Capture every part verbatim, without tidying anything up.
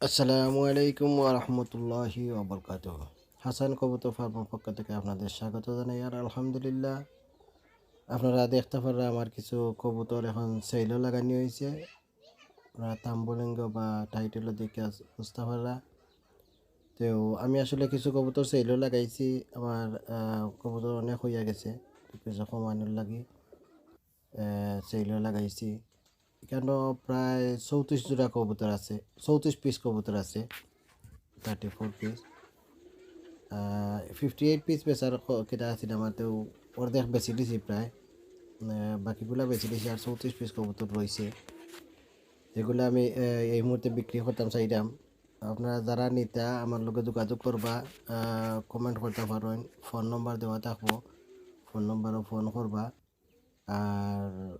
আসসালামু আলাইকুম ওয়া রাহমাতুল্লাহি ওয়া বারাকাতুহু। হাসান কবুতর ফার্মের পক্ষ থেকে আপনাদের স্বাগত জানাই। আর আলহামদুলিল্লাহ, আপনারা দেখতা পাররা আমার কিছু কবুতর এখন সেলও লাগানি অইছে। আপনারা থাম্বনেইল বা টাইটেলও দেখে বুঝতা পাররা। তো আমি আসলে কিছু কবুতর সেলও লাগাইছি। আমার, আহ, কবুতর অনেক অইয়া গেছে, কিছু কমানোর লাগি, আহ, সেলও লাগাইছি। এখানো প্রায় চৌত্রিশ জোড়া কবুতর আছে, চৌত্রিশ পিস কবুতর আছে, thirty four piece. Fifty eight piece বেচার ক-, কিতা আছিল আমার, তো অর্ধেক বেচি দিছি প্রায়। আহ, বাকিগুলা বেচি দিছি, আর চৌত্রিশ পিস কবুতর রইছে, যেগুলা আমি, আহ, এই মুহূর্তে বিক্রি করতাম চাইরাম। আপনারা যারা নিতা, আমার লগে যোগাযোগ করবা, আহ, কমেন্ট করতা পারইন, ফোন নম্বর দেওয়া থাকবো, ফোন নম্বরও ফোন করবা। আর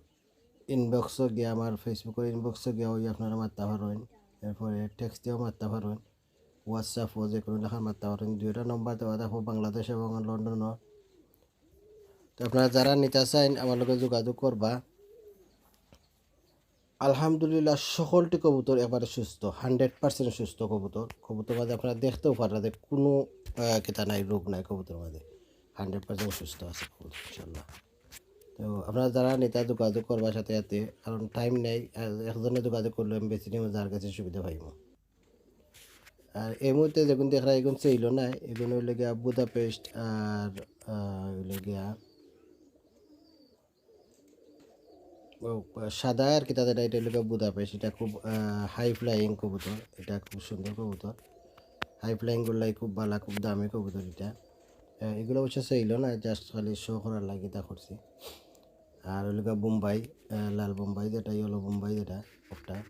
ইনবক্সও গিয়া, আমার Facebook-র ইনবক্সও গিয়া ওই আপনারা মারতা পারইন, এরপরে টেক্সট দিয়াও মারতা পারইন, WhatsApp-ও যে কোনো লেখা মারতা পারইন। দুইটা নম্বর দেওয়া থাকবো, বাংলাদেশ এবং লন্ডনর। তো আপনারা যারা নিতা চাইন, আমার লগে যোগাযোগ করবা। আলহামদুলিল্লাহ, সকলটি কবুতর একবারে সুস্থ, হান্ড্রেড পার্সেন্ট সুস্থ কবুতর। কবুতর মাঝে আপনারা দেখতেও পাররা যে কোনো, আহ, কিতা নাই, রোগ নাই কবুতর মাঝে, হান্ড্রেড পার্সেন্ট সুস্থ আছে কবুতর ইনশাল্লাহ। তো আপনারা যারা নিতা যোগাযোগ করবা সাথে সাথে, কারণ টাইম নেই, আর একজনে যোগাযোগ করলে আমি বেশি নিয়ে যার কাছে সুবিধা পাইব। আর এই মুহূর্তে যেগুন দেখরা, এগুন সেলও নাই, এগুন হইলে গিয়া বুদাপেস্ট আর, আহ, হইলে গিয়া ও, সাদা আর কিতা যেটা, এটা হইলো গিয়া বুদাপেস্ট। এটা খুব, আহ, হাই ফ্লাইং কবুতর, এটা খুব সুন্দর কবুতর। হাই ফ্লাইং করলে খুব ভালা, খুব দামি কবুতর এটা। আহ, এগুলা অবশ্য সেলও না, just খালি শো করার লাগি তা করছি। আর হইলো গিয়া বোম্বাই, আহ, লাল বোম্বাই যেটা, ইয়েলো বোম্বাই যেটা, ওটা।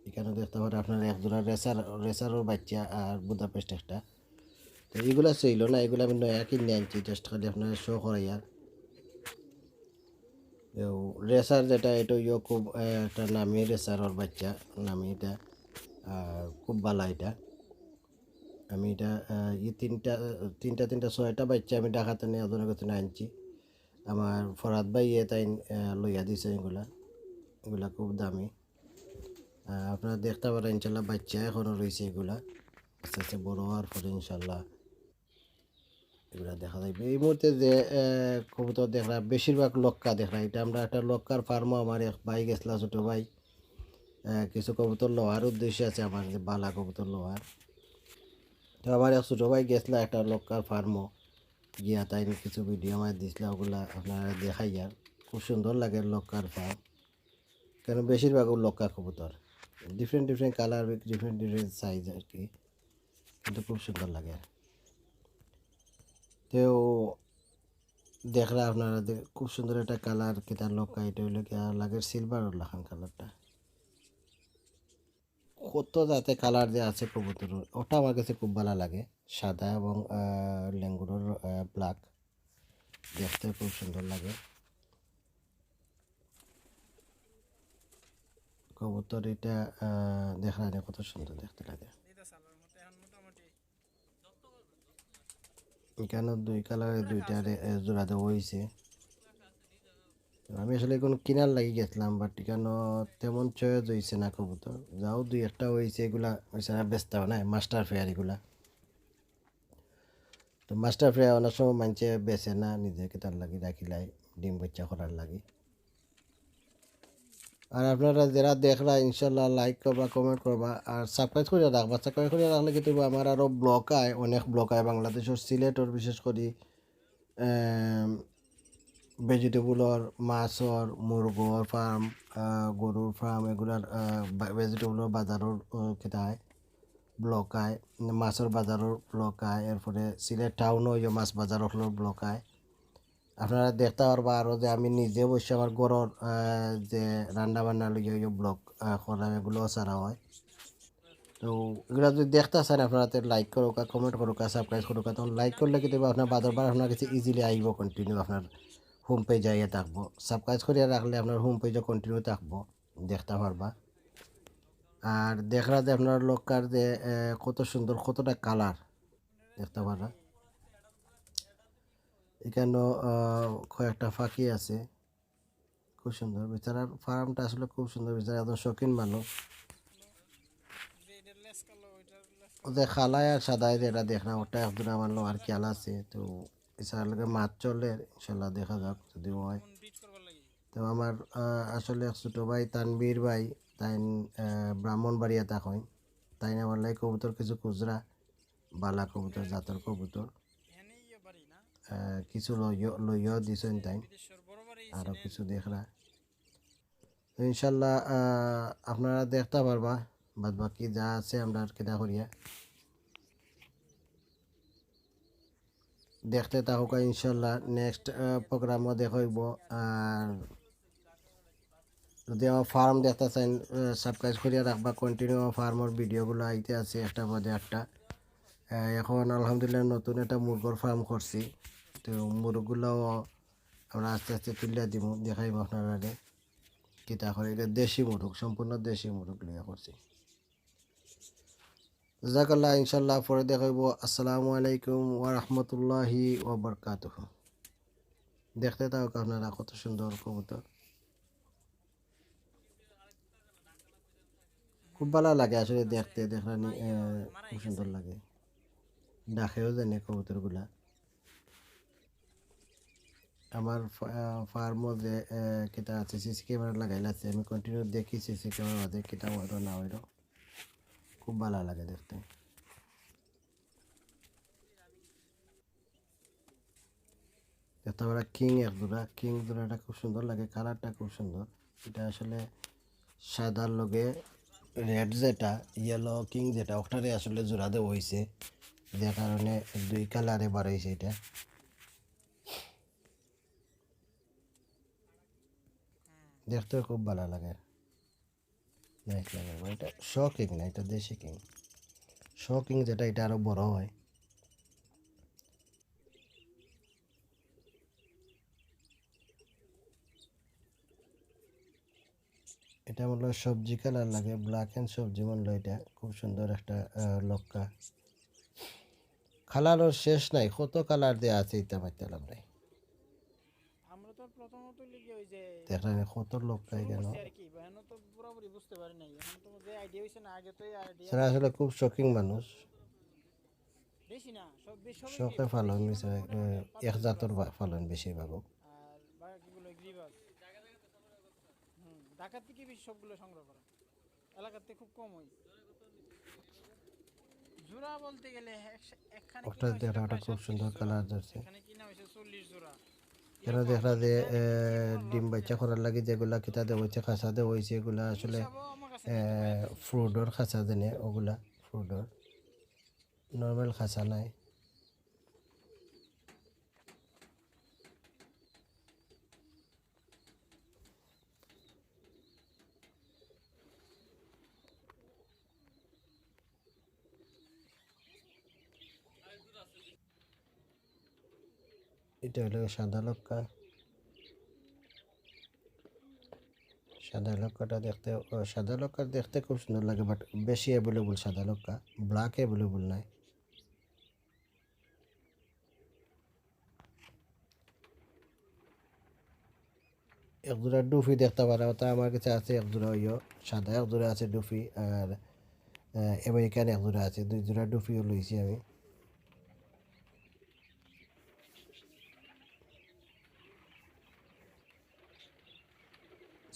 এখানো দেখতা পাররা আপনারা এক জোড়া রেসার, রেসারর বাচ্চা আর বুদাপেস্ট একটা। তো এগুলা সেলও না, এগুলা আমি নয়া কিনে আনছি, just খালি আপনারা শো করাইয়ার। রেসার যেটা, এটা ইয়ে খুব, আহ, একটা নামি রেসারর বাচ্চা, নামি এটা, আর খুব ভালা এটা। আমি এটা, আহ, এই তিনটা, তিনটা, তিনটা, ছয়টা বাচ্চা আমি ঢাকাতে নিয়ে ওজনের কাছে আনছি। আমার ফরাদ ভাই এ তাই, আহ, লইয়া দিছে এগুলা, এগুলা খুব দামি। আহ, আপনারা দেখতা পাররা ইনশাল্লাহ বাচ্চা এখনো রইছে এগুলা, আস্তে আস্তে বড় হওয়ার পরে ইনশাল্লাহ এগুলা দেখা যাইবে। এই মুহূর্তে যে, আহ, কবুতর দেখরা, বেশিরভাগ লক্কা দেখরা, এটা আমরা একটা লক্কার ফার্মও আমার এক ভাই গেছলা, ছোট ভাই, আহ, কিছু কবুতর লওয়ার উদ্দেশ্যে আছে আমার, যে ভালা কবুতর লওয়ার। তো আমার এক ছোট ভাই গেছলা একটা লক্কার ফার্মও, গিয়া তাই কিছু ভিডিও আমার দিছলা, ওগুলা আপনারা দেখাইয়ার। খুব সুন্দর লাগে লক্কার ফার্ম, কারণ বেশিরভাগ ও লক্কা কবুতর, different different colour, different different size আর কি, কিন্তু খুব সুন্দর লাগে। তো দেখরা আপনারা দে-, খুব সুন্দর একটা কালার, কিতা লক্কা, এটা হইলো কি আর লাগে সিলভার লাখান কালারটা। কত জাতে কালার যে আছে কবুতর, ওটা আমার কাছে খুব ভালা লাগে। সাদা এবং, আহ, লেঙ্গুরর, আহ, ব্ল্যাক, দেখতে খুব সুন্দর লাগে। কবুতর এটা, আহ, দেখরা নি কত সুন্দর দেখতে লাগে। এখানো দুই কালারে দুইটা রে-, এ, জোড়া দেওয়া অইছে। আমি আসলে এগুন কিনার লাগি গেছলাম, but এখানো তেমন চয়েস অইছে না কবুতর। যাও দুই একটা অইছে, এগুলা অইছে না, বেচতাও না, মাস্টার পেয়ার এগুলা। তো মাস্টার পেয়ার অনেক সময় মানষে বেচে না, নিজে কিতার লাগি রাখিলাই, ডিম বাচ্চা করার লাগি। আর আপনারা যেরা দেখরা, ইনশাল্লাহ like করবা, কমেন্ট করবা, আর সাবস্ক্রাইব করিয়া রাখবা। সাবস্ক্রাইব করিয়া রাখলে কিন্তু আমার আরও ব্লগ আয়, অনেক ব্লগ আয় বাংলাদেশর, সিলেটর বিশেষ করি, আম, ভেজিটেবলর, মাছর, মুরগর ফার্ম, আহ, গরুর ফার্ম, এগুলার, আহ, বা-, ভেজিটেবলর বাজারর, আহ, কিতা আয়, ব্লগ আয়, মাছর বাজারর ব্লগ আয়, এরপরে সিলেট টাউনও অইয়া মাছ বাজার অকলর ব্লগ আয়। আপনারা দেখতা পারবা আরও যে আমি নিজে বসে আমার ঘরর, আহ, যে রান্না বান্না লইয়া অইয়া ব্লগ, আহ, করলাম, এগুলাও ছাড়া অয়। তো এগুলা যদি দেখতা চাইন, আপনারা তে like করুক্কা, কমেন্ট করুক্কা, সাবস্ক্রাইব করুক্কা। তখন like করলে কিন্তু আপনার বাদর বার আপনার কাছে ইজিলি আইব, কন্টিনিউ আপনার হোম পেজ আইয়া থাকবো। সাবস্ক্রাইব করিয়া রাখলে আপনার হোম পেজও কন্টিনিউ থাকবো, দেখতা পারবা। আর দেখরা যে আপনার লক্কার যে, এ, কত সুন্দর, কতটা কালার দেখতা পাররা। এখানো, আহ, কয়েকটা পাখি আছে, খুব সুন্দর। বেচারার ফার্মটা আসলে খুব সুন্দর, বেচারা একজন শৌখিন মানুষ। ও যে কালায় আর সাদায় যেটা দেখরা, ওটা একজন আমার লওয়ার খেয়াল আছে। তো এছাড়া লগে মাছ চলে, ইনশাল্লাহ দেখা যাক যদি হয়। তো আমার, আহ, আসলে এক ছোট ভাই তানভীর ভাই, তাইন, আহ, ব্রাহ্মণবাড়িয়া থাকইন। তাইন আমার লাগি কবুতর কিছু খুজরা, বালা কবুতর, জাতর কবুতর। আহ, কিছু লইও, লইও দিছইন তাইন। আরো কিছু দেখরা। তো ইনশাল্লাহ, আহ, আপনারা দেখতা পারবা, বাদ বাকি যা আছে আমরা আর কিতা করিয়া। দেখতে থাকুকা ইনশাল্লাহ, next, আহ, program-ও দেখা অইবো। আর যদি আমার farm দেখতা চাইন, আহ, subscribe করিয়া রাখবা, continue আমার farm-র video গুলা আইতে আছে একটা বাদে একটা। আহ, এখন আলহামদুলিল্লাহ নতুন একটা মুরগর farm করছি, তো মুরগগুলাও আমরা আস্তে আস্তে তুলিয়া দিমু, দেখাইমু আপনারারে। কিতা করে, এটা দেশি মুরগ, সম্পূর্ণ দেশি মুরগ লইয়া করছি। জাজাকাল্লাহ, ইনশাল্লাহ পরে দেখা অইবো। আসসালামু আলাইকুম ওয়া রাহমাতুল্লাহি ওয়া বারাকাতুহু। দেখতে থাকুকা আপনারা কত সুন্দর কবুতর, খুব বালা লাগে আসলে দেখতে, দেখরানি, আহ, খুব সুন্দর লাগে, ডাকেও জানে কবুতরগুলা। আমার ফা-, আহ, farm-ও যে, আহ, কিতা আছে, CC camera লাগাইল আছে, আমি continue দেখি CC camera বাদে কিতা অইলো না অইলো, খুব বালা লাগে দেখতে। এটা আমরা king এক জোড়া, king জোড়াটা খুব সুন্দর লাগে, colour-টা খুব সুন্দর। এটা আসলে সাদার লগে red যেটা, yellow king যেটা, ওটারে আসলে জোড়া দেওয়া অইছে, যে কারণে দুই colour-এ বার অইছে এটা। দেখতেও খুব বালা লাগে, nice লাগে। এটা show king না, এটা দেশি king। Show king যেটা, এটা আরো বড় হয়। এটা মনে হয় সবজি colour লাগে, black and সবজি মনে হয় এটা। খুব সুন্দর একটা, আহ, লক্কা। Colour-র শেষ নাই, কত colour দেয়া আছে এটা পাইতাম নাই। আমরা তো প্রথমত লিখে ওই যে দেখলেন কত লক্কা শুরু এখানে। করছি আর কি, এখন তো পুরোপুরি বুঝতে পারি নাই। এখন তো যে idea হইছে না, আগে তো এই idea সেটা আসলে খুব শৌখিন মানুষ। বেশি না, সব বেশ সবই শখে কি পালন, বেশি মিশে, মানে এ, মোটামুটি এক পাঁচ জাতর ছয় বা-, পালন বেশিরভাগ। আর বাকিগুলো গিরিবাস। হুম, ঢাকা থেকে বেশি সবগুলো সংগ্রহ করা। এলাকাতে খুব কম হয়। জোড়া বলতে গেলে একশো, একখানে ওটা কিনা হয়েছে দেখা প্রায় ওটা খুব সাতত্রিশ সুন্দর জোড়া। Colour ধরছে। এখানে কিনা হয়েছে চল্লিশ জোড়া। এরা এরকম দেখরা যে, এ, ডিম বাচ্চা করার লাগি যেগুলা কিতা দেওয়া হয়েছে, খাঁচা দেওয়া হয়েছে, এগুলা আসলে, হিসাবও আমার কাছে এ, নেই। Fruit-র খাঁচা দেনে, ওগুলা fruit-র। Normal খাঁচা নাই। এটা হলো সাদা লক্কা। সাদা লক্কাটা দেখতে, ও, সাদা লক্কা দেখতে খুব সুন্দর লাগে, but বেশি available সাদা লক্কা, black available নাই। এক জোড়া ডুফি দেখতে পারা, ওটা আমার কাছে আছে এক জোড়া, ওইও সাদা এক জোড়া আছে ডুফি, আর, আহ, American এক জোড়া আছে, দুই জোড়া ডুফিও লইছি আমি।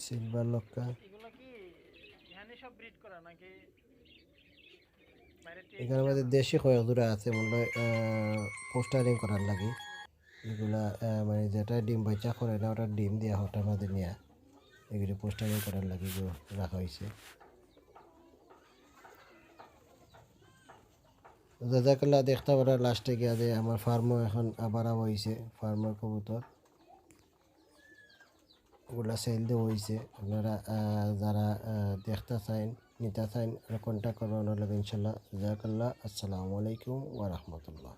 Silver লক্কা। এগুলা কি এখানে সব breed করা নাকি বাইরে থেকে এখানে আমাদের আনা? দেশি কয়েক জোড়া আছে, মনে হয়, আহ, fostering করার লাগি। এগুলা, আহ, মানে, যেটা ডিম বাচ্চা করে না, ওটা ডিম দিয়া ওটার মাঝে নিয়া এগুলি fostering করার লাগি এগুলো রাখা হয়েছে। জাজাকাল্লাহ, দেখতে পারা last-এ গিয়া যে আমার farm-ও এখন আবার আওয়া হয়েছে, farm-র কবুতর। ওগুলা sale দেওয়া হয়েছে। আপনারা, আহ, যারা, আহ, দেখতে চাইন, নিতে চাইন, ওরা contact করবেন ওনার লগে ইনশাল্লাহ। জাজাকাল্লাহ। আসসালামু আলাইকুম ওয়া রাহমাতুল্লাহ।